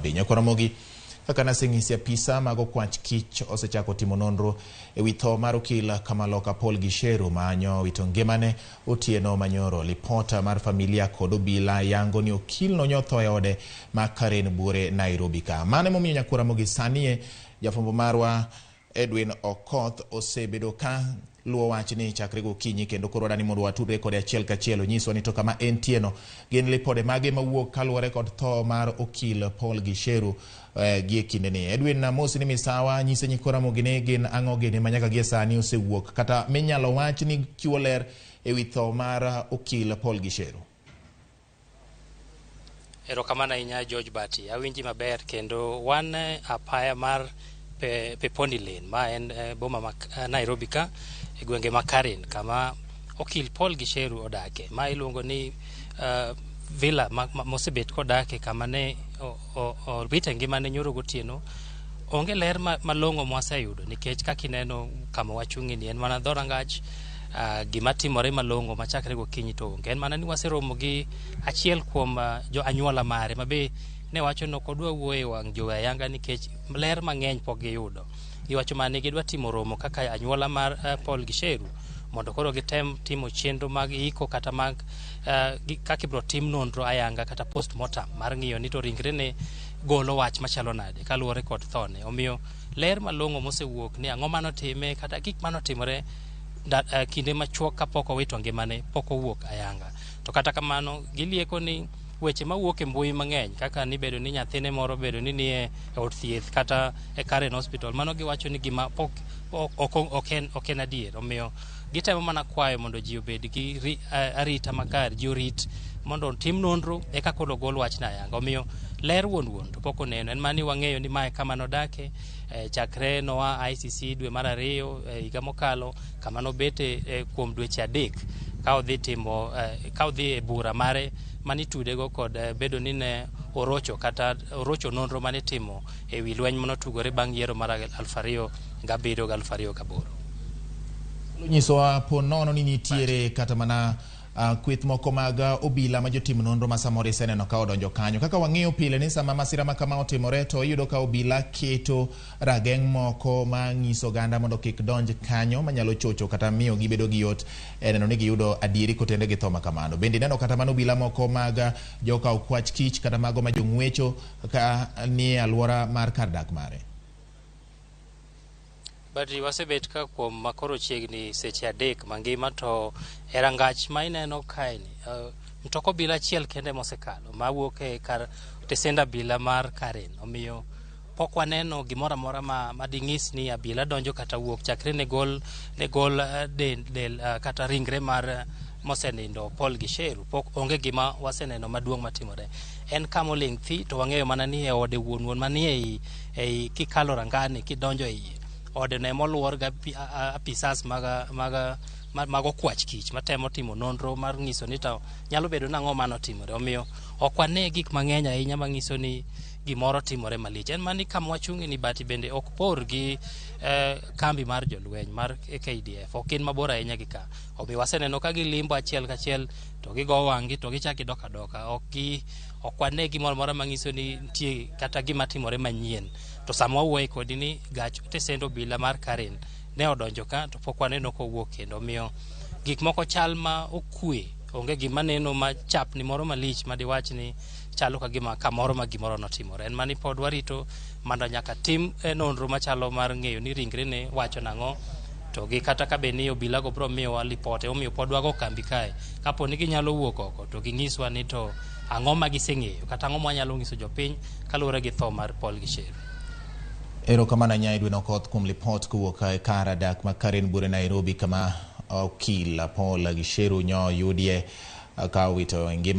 Nyakwaramogi kaka naseng'isi, apisa mag okwach kich osechako timo nonro e wi tho mar okil Kamaloka Paul Gicheru manyo wito ngimane otieno manyoro. Lipota mar familia kod obila yango ni okil no nyotho e ode ma Karen Buore, Nairobi ka. Mano emomiyo, Nyakwaramogi, sani e jafwambo marwa Edwin Okoth osebedo ka luwo wachni chakre gokinyi, kendo koro wadani mondo watudre kode achiel kachiel, onyiswa ni to kama entie no gin lipode mage mawuok kaluwore kod tho mar okil Paul Gicheru gie kindeni. Edwin, amosi ni misawa, nyise nyikwa Ramogi ni gin ang'o gini ma nyaka gie sani osewuok kata minyalo wach ni chiwo ler e wi tho mar okil Paul Gicheru. Erokamano ahinya, George Bati. Awinji maber kendo wan apaya mar Peponi Lane, ma en boma ma Nairobi ka e gwenge ma Karen, kama okil Paul Gicheru odake, ma iluongo ni villa mosebet kodake, kama ne owite ngimane nyoro gotieno. Onge ler malong'o mwaseyudo nikech kaka ineno kama wachung'e ni en mana dhorangach. Gima timore malong'o machakre gokinyi to onge. En mana ni waseromo gi achiel kuom jo anyuola mare ma be ne wacho ni ok odwa wuoyo e wang' jowi ayanga nikech ler mang'eny pok giyudo. Giwacho mana ni gidwa timo romo kaka anyuola mar Paul Gicheru mondo koro gitem timo chenro mag iko kata mag kaka ibiro tim nonro ayanga kata postmortem mar ng'iyo ni to ringre ne golo wach machalo nade kaluwore kod thone. Omiyo ler malong'o mosewuok ni ang'o manotime kata gik manotimore kinde machuok kapok owito ngimane pok owuok ayanga. To kata kamano, gilieko ni weche mawuok e mbui mang'eny kaka ni bedo ni nyathine moro bedo ni nie od thieth kata e Karen Hospital, mano giwacho ni gima pok ok en adier. Omiyo gitemo mana kwayo mondo ji obed gi arita makare, ji orit mondo otim nonro eka koro ogol wachno ayanga. Omiyo ler wuon wuon to pok oneno. En mana ni wang'eyo ni mae kama nodake chakre noa ICC dwe mar ariyo higa mokalo, kama nobete kuom dweche 3 ka odhi timo ka odhi e bura mare manitudego kod bedo ni ne orocho kata orocho nonro manitimo e wi lweny manotugore bang' yiero mar 2007 gi 2008. Nyisowa po nono ni nitiere kata mana kweth moko mag obila ma jotim nonro ma samoro iseneno ka odonjo kanyo. Kaka wang'eyo pile ni sama masira ma kama otimore to iyudo ka obila keto rageng' moko ma ng'iso oganda mondo kik donj kanyo, manyalo chocho kata miyo gibedo gi yot e neno ni giyudo adieri kotende gi tho ma kamano. Bende ineno kata mana obila moko mag joka okwach kich kata mago ma jong'wecho ka nie alwora mar kar dak mare? Badri, wasebet ka kuom makoro chiegni seche 3 mangima to e rangach ma ineno kaeni, mtoka obila achiel kende mosekalo mawuok e kar tesend abila mar Karen. Omiyo pok waneno gimoro amora ma ding'is ni abila donjo kata wuok chakre ne gol del kata ringre mar mosenindo Paul Gicheru. Pok onge gima waseneno maduong' matimore. En kama oling' thi to wang'eyo mana ni e ode wuon wuon manie ei kikalo rangani kidonjo e iye ode no emoluor gi apisas mag okwach kich matemo timo nonro mar ng'iso ni to nyalo bedo nang'o manotimore. Omiyo ok wane gik mang'eny ahinya manyiso ni gimoro timore malich. En mana ni kama wachung'e ni bati bende ok por gi kambi mar jolweny mar KDF, ok gin mabor ahinya gi ka. Omiyo waseneno ka gilimbo achiel kachiel to gigo wang'gi to gichak gidok adoka. Ok wane gimoro amora manyiso ni nitie kata gima timore manyien. To sama wawuoye kodi ni gach tesend obila mar Karen ne odonjo ka to pok waneno kowuok kendo. Omiyo gik moko chal ma okwe, onge gima neno ma chapni moro malich madiwach ni chalo ka gima kamoro ma gimoro notimore. En mani pod warito mondo nyaka tim nonro machalo mar ng'eyo ni ringre ne wacho nang'o to gi kata ka bed ni obila go biro miyowa lipote. Omiyo pod wago kambi kae kapo ni ginyalo wuok oko to ginyiswa ni to ang'o ma giseng'eyo kata ang'o ma wanyalo nyiso jopiny kaluwore gi tho mar Paul Gicheru. Erokamano ahinya, Edwin Okoth, kuom lipot kowuok e kar dak ma Karen Buore, Nairobi, kama okil Paul Gicheru nyo yudie ka owito ngima.